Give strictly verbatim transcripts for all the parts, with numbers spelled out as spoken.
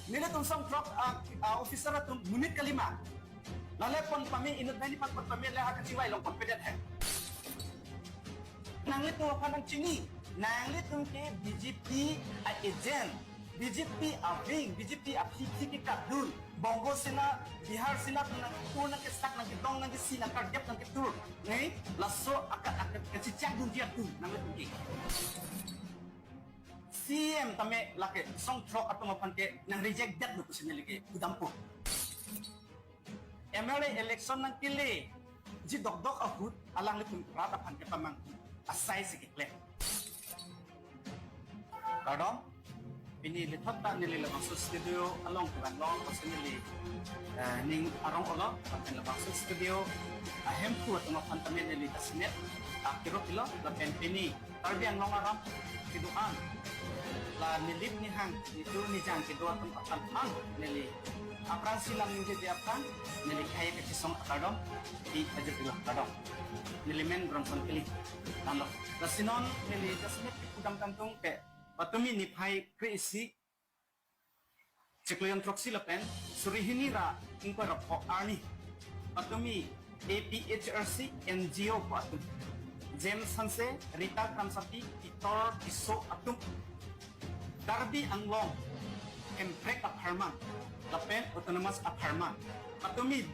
Nelitum song throk a, a officer atum monit kalima. Lale pon pame inut bani pan pon pame le ha kachiwai long pon pedet he. Nanglitum aphan nangchini. Nanglitum ke B J P a agent, B J P a wing, B J P a phiki kekapdun. Bongo Sena, Bihar Sena atum nangkekur nangkesak nangkedong nangkesi nangkarjap nangketur. Nge, laso akat akat kachichak dunji atum nanglitum ke. C M tame lake song throk atum aphan ke nang reject det lo pusi neli ke udampo. M L A election nangkele ji dokdok ahut alanglitum rat aphan kepamanghu asai si keklem. Kardom, pini lethot ta neli labangso studio along kevang long, pusi neli, eh, ning arong olo, lapen labangso studio ahemphu atum aphan tame neli jasemet akiro pilo, lapen pini Karbi Anglong arat kedo-an, la nelip nehang, netur nejang kedo atum aphan an neli aphrangsi lam ningjeje aphan neli khei kachisong akardom, i ajir pilo kardom. Neli men Bronson Killing. Tanglo. Lasi non neli jasemet kepudam kangtung ke, patumi niphai kre-isi, chiklo jon throksi lapen suri hini ra ingkoi ra pho arni, patumi A P H L C N G O pu atum, James Hanse, Rita Kramsapi, Peter Tisso atum, Karbi Anglong Hemprek apharman lapen Autonomous apharman, patumi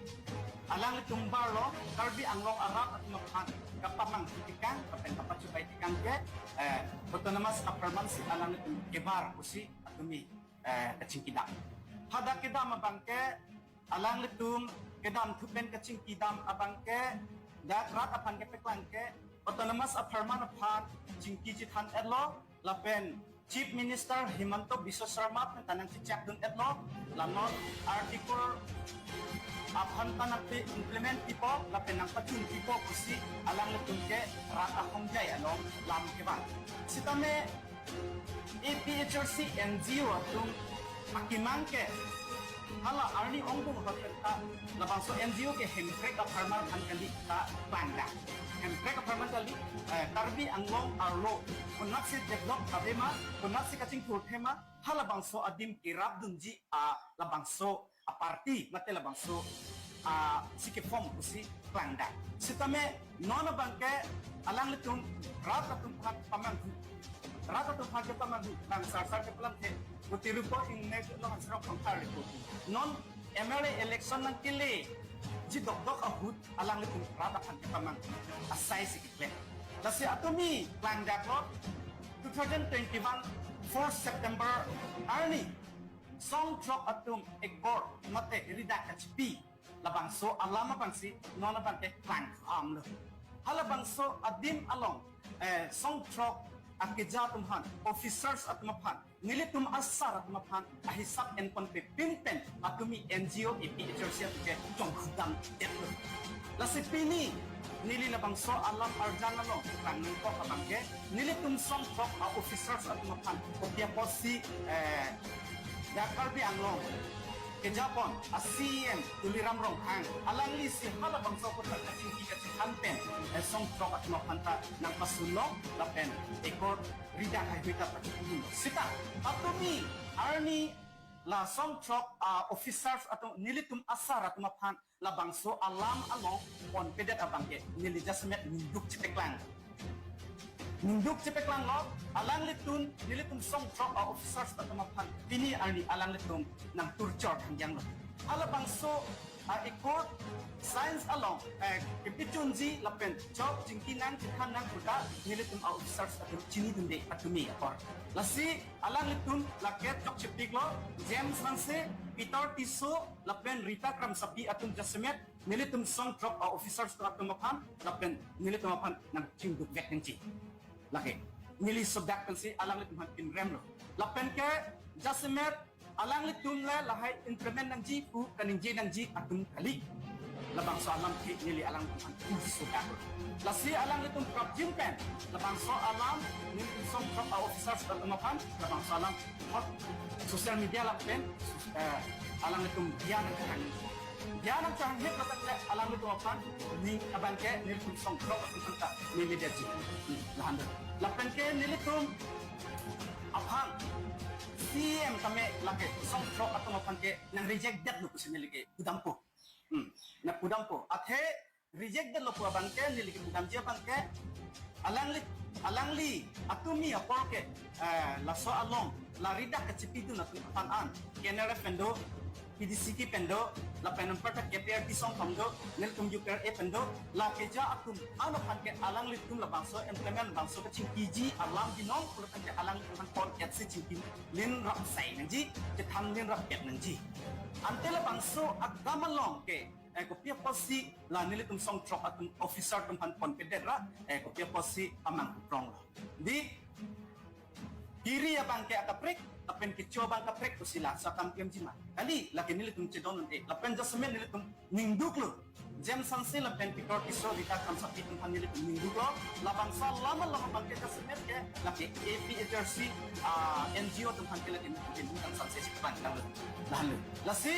alanglitum barlo Karbi Anglong arat atum aphan kapamanghu tekang lapen kapachubai tekang ke, eh, Autonomous apharman si alanglitum kebar pusi patumi, eh, kachingkidam. Hadak kedam abang ke, alanglitum kedamthu pen kachingkidam abang ke, dak rat aphan kepeklang ke, Autonomous apharman aphan chingki chethan etlo, lapen Chief Minister Himanta Biswa Sarma pen ta nangchechakdun etlo, la non Article aphan ta nangpi-implement pipo, lapen nangpachun pipo pusi alanglitum ke rat ahongjai along lam kevang. Sitame A P H L C N G O atum akemang ke, hala arni ongdung hotel ta labangso N G O ke Hemprek apharman aphan kali ta bangda. Hemprek apharman kali, eh, Karbi Anglong arlo konatsi develop ave ma, konatsi kachingthur the ma, halabangso adim kerapdunji a labangso a party mate labangso a si keform pusi klangdak. Sitame non abang ke alanglitum rat atum aphan pamanghu, rat atum aphan kepamanghu, nang sarsar kepelang the, kuti rupo ingne lo han serok pangthar rupo. Non M L A election nangkele ji dokdok ahut alanglitum rat aphan kepamanghu asai si keklem. Lasi atumi klangdaklo, two thousand twenty-one fourth September arni song throk atum accord mate ridak kachipi labangso alam abangsi non abang ke klangklamlo. Halabangso adim along, eh, song throk akeja atum aphan, officers atum aphan, nelitum asar atum aphan ahisap enpon pepin pen atumi N G O A P H L C atum ke chongkhudam detlo. Lasi pini neli labangso alam arjan along klangkok abang ke, nelitum song throk a officers atum aphan kopi apotsi, eh, dak Karbi Anglong kejapon a C M Tuliram Ronghang, alangli si halabangso aphuthak kachingki kachethan pen, eh, song throk atum aphan ta nangpasunlo lapen accord ridak haihui ta pachipidun. Sita patumi arni la song throk a officers atum, nelitum asar atum aphan labangso alam along ponpedet abang ke neli jasemet ningduk chepeklang. Ningduk chepeklanglo, alanglitum, nelitum song throk a officers atum aphan pini arni alanglitum nangturchor thangjanglo. Halabangso a accord sign along, eh, kepachunji lapen chok chingki nang chethan nang puta nelitum a officers atum chinidunde patumi apor. Lasi alanglitum lake chokchepiklo, James Hanse, Peter Tisso lapen Rita Kramsapi atum jasemet nelitum song throk a officers atum aphan lapen nelitum aphan nangchingduk vek nangji. Lake neli sodak pensi alanglitum aphan pinremlo. Lapen ke jasemet alanglitum le lahai increment nangji pu kaningje nangji atum kali. Labangso alam ke neli alanglitum aphan pu sodaklo. Lasi alanglitum prapjin pen labangso alam nelitum song throk a officers atum aphan labangso alam hot social media lapen, eh, alanglitum dia nangkehang. Dia nangkehang hip lapen le alanglitum aphan ning abang ke nelitum song throk atum aphan ta neli dia ji. Hmm, lahan do. Lapen ke nelitum aphan C M tame lake song throk atum aphan ke nang reject detlo pusi neli ke pudampo. Hmm. Nang pudampo. Athe reject detlo pu abang ke neli ke pudamji abang ke alangli, alangli atumi apor ke, eh, laso along la ridak kachipidun atum aphan an K N R F pen do, P D C K pen do, lapen anparta K P R T song pen do, nelitum U P R A pen do, la keja atum ano aphan ke alanglitum labangso employment bangso kachingkiji alam binong pulo tangte alanglitum aphan pon etsi chingki linrap sai nangji, chethan linrap ket nangji. Ante labangso akam along ke, eh, kopi apotsi la nelitum song throk atum officer atum aphan ponpedet ra, eh, kopi apotsi amang kuprong lo. Di kiri abang ke akaprek, lapen kecho abang kaprek pusi laso akam klemji ma. Kali, lake nelitum chedon un-e, lapen jasemet nelitum ningduk lo. James Hanse lapen Peter Tisso, Rita Kramsapi atum aphan nelitum ningduk lo. Labangso alam alam abang ke jasemet ke, lake A P H R C, ah, N G O atum aphan ke lake nelitum ningduk Hanse si pang lang lo. Lalu. Lasi,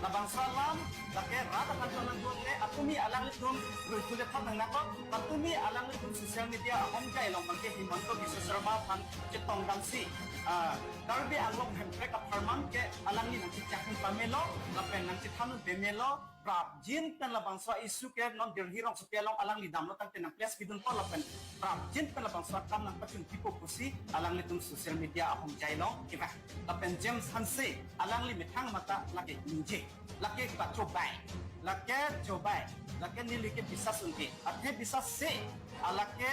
labangso alam, lake rat aphan tonang dun le, atumi alanglitum, rui tule thap nang nako, atumi alanglitum social media ahom jai along abang ke Himanta Biswa Sarma aphan chetong damsi, ah, Karbi Anglong Hemprek apharman ke alangli nangchechak un pamelo, lapen nangchethan un pamelo, prapjin pen labangso issue ke non Delhi rongsopi along alangli damlo tangte nang press pidunpo lapen prapjin pen labangso akam nangpachun pipo pusi alanglitum social media ahom jai along kiba. Lapen James Hanse alangli methang mata lake ningje. Lake pachobai. Lake chobai. Lake neli ke bisas un-e. Athe bisas se. Alake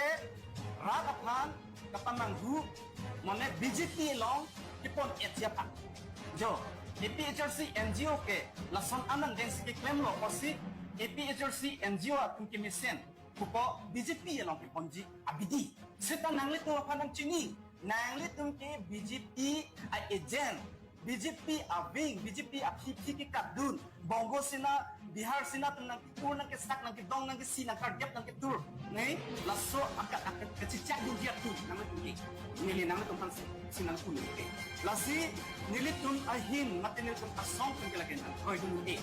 rat aphan kapamanghu mane B J P along kepon etji aphan. Jo, A P H R C N G O ke lason anang dengsi keklemlo pusi A P H R C N G O atum kemesen pupo B J P along keponji abidi. Seta nanglitum aphan nangchini. Nanglitum ke B J P a-agent, B J P a-wing, B J P aphi phi kekatdun, Bongo Sena, Bihar Sena atum nangketur, nangkesak, nangkedong, nangkesi, nangkarjap, nangketur. Nai, laso akat akat kachechak dunji atum nanglitum ke. Neli nanglitum aphan si, si nangkunu ke. Lasi nelitum ahin, mate nelitum asong pen ke lake nangkroidun ke.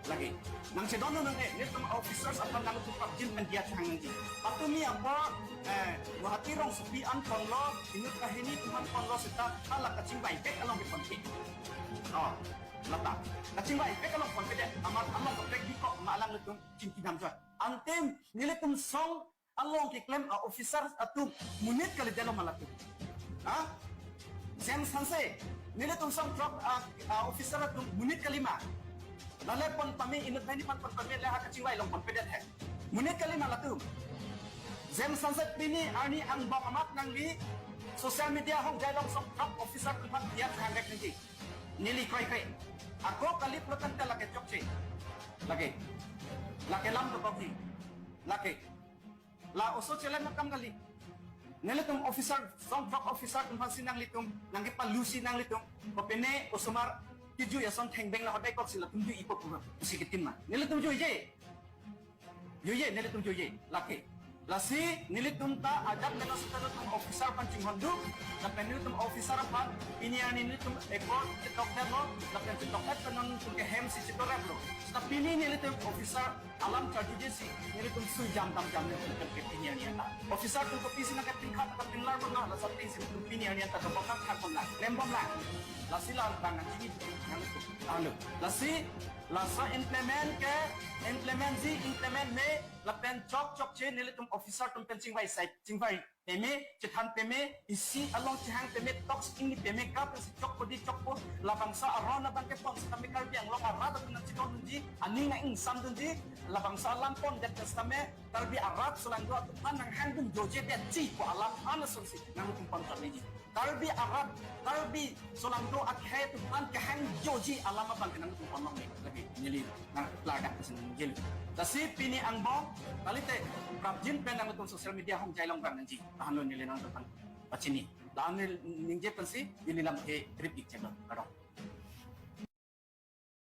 Lake. Nangchedon un-e, nelitum officers aphan nangtum prapjin pen diya chang nangji. Patumi apot, eh, Guwahati rongsopi an ponlo, inut kahini atum an ponlo seta, hala kachingvaivek along keponke. Oh, lata. Kachingvaivek along ponpedet, amat along kaprek bikok, ma alanglitum chingki damjoi. Ante nelitum song along keklem a-officer atum monit kali detlo ma latum. Ha? James Hanse, nelitum song throk a, a-officer atum monit kali ma. Lale pon pame, inut banghini aphan pon pame, le ha kachingvai along ponpedet he. Monit kali ma latum. James Hanse pini arni angbong amat nangli social media ahom jai along song throk officer atum aphan diya thangrek nangji. Neli kroikre. Ako kali pulo tangte lake chokche. Lake. Lake lam dokokji. Lake. La oso chelem akam kali. Nelitum officer, song throk officer atum aphansi nanglitum, nangkepalusi nanglitum. Kopine osomar kejui ason thengbeng la hodai koksi latum juipo pu, pusi ketim ma. Nelitum juije. Juije, nelitum juije. Lake. Lasi nelitum ta ajat mena seta nelitum officer aphan chinghonduk. Lapen nelitum officer aphan pini arni nelitum ekor chetok detlo. Lapen chetok det pen nelitum ke hemsi chetoreplo. Seta pini nelitum officer alam charjujesi, nelitum sui jam dam jam nelitum ke pini arni anta. Officer atum kopisi nangkepingkhat, nangkepinglar bom la, laso athengsi nelitum pini arni anta dobok khat khat bom la, klem bom la. Lasi la bang nangchini nangtum. Alo. Lasi, laso implement ke, implement ji, implement me, lapen chok chokche nelitum officer atum pen chingvai sai, chingvai peme, chethan peme, isi along chehang peme, toksi ingni peme, kap si chokpo di chokpo, labangso aron abang kepon setame Karbi Anglong arat atum nangchedondunji, aning nang-ingsam dunji, labangso alam pondet setame Karbi arat solangdo atum aphan nanghangdun jojedetji pu alam an asonsi nangtum pon kami ji. Karbi arat, Karbi solangdo akhei atum aphan kehang joji alam abang ke nangtum pon long ni lake neli nang klardak kesin nangji. Lasi pini angbong, kalite prapjin pen nangtum social media ahom jai along bang nangji. Tahan lo neli nangtum aphan pachini. Tahan neli ningje pensi, neli lam ke trip ik channel. Kardom.